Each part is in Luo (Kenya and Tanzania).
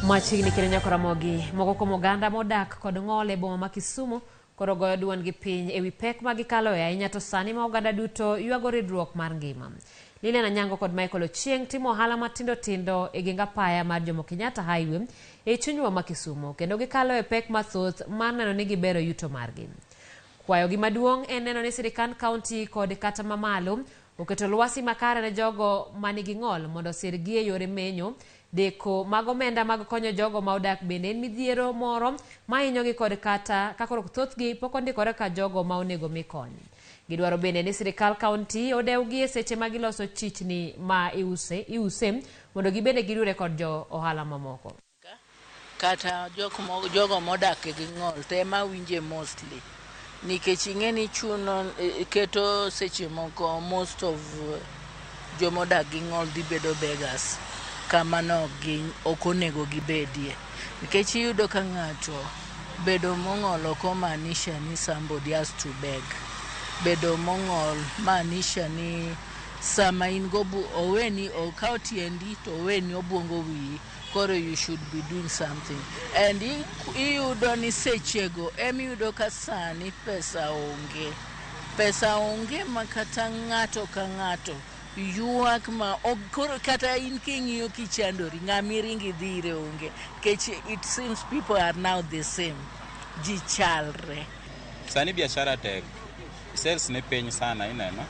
Machiegni kendo nyaka Ramogi, moko kuom oganda modak kod ng'ol e boma ma Kisumu koro goyo duondgi piny ewi pek ma gikaloe ahinya to sani ma oganda duto ywago ridruok mar ngima. Lilian Anyango kod Michael Ochieng timo ohala matindo tindo e geng apaya mar Jomo Kenyatta Highway e chuny boma ma Kisumu kendo gikalo e pek mathoth mar neno ni gibero yuto margi. Kwayogi maduong' en neno ni sirikand kaunti kod kata mamalo oketo lwasi makare ne jogo manigi ng'ol mondo osirgi e yore menyo deko mag omenda mag konyo jogo ma odak bende en midhiero moro ma hinyogi kod kata ka koro thothgi pok ondikore ka jogo ma onego mi kony. Gidwaro bende ni sirikal kaunti odewgi e seche ma giloso chichni ma iuse mondo gibende giriwre kod jo ohala mamoko. Kata jogo modak gi ng'ol to ema winje mostly nikech ing'e ni chuno keto seche moko most of jomodak gi ng'ol dhi bedo beggars kama no ok onego gibedie nikech iyudo ka ng'ato bedo mong'ol ok omaanisha ni somebody has to beg. Bedo mong'ol maanisha ni sama in go oweni okaw tiendi to oweni obuongo wiyi, koro you should be doing something. And iyudo ni sechego emiyudo ka sani pesa onge, pesa onge ma kata ng'ato ka ng'ato ywak ma koro kata in king'iyo kichandori ng'ama iringo idhi ire onge nikech it seems people are now the same, ji chalre. Sani biashara tek, sales ni piny sana ineno.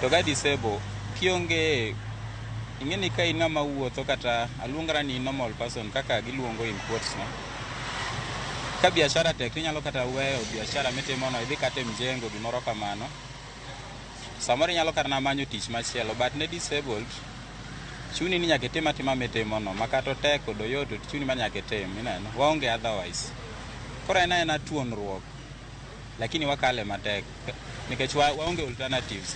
To ka disable, kionge ing'e ni ka in ng'ama wuotho kata aluongora ni normal person kaka giluongo in quotes no. Ka biashara tek tinyalo kata weyo biashara mitimono idhi kata e mjengo gimoro kamano. Samoro inyalo kata na manyo tich machielo, but ne disabled chuni ni nyaka itim atima mitimono ma kata otek kod oyot to chuni ma nyaka itim ineno, waonge otherwise. Koro en aena tuonruok, lakini wakale matek nikech waonge alternatives.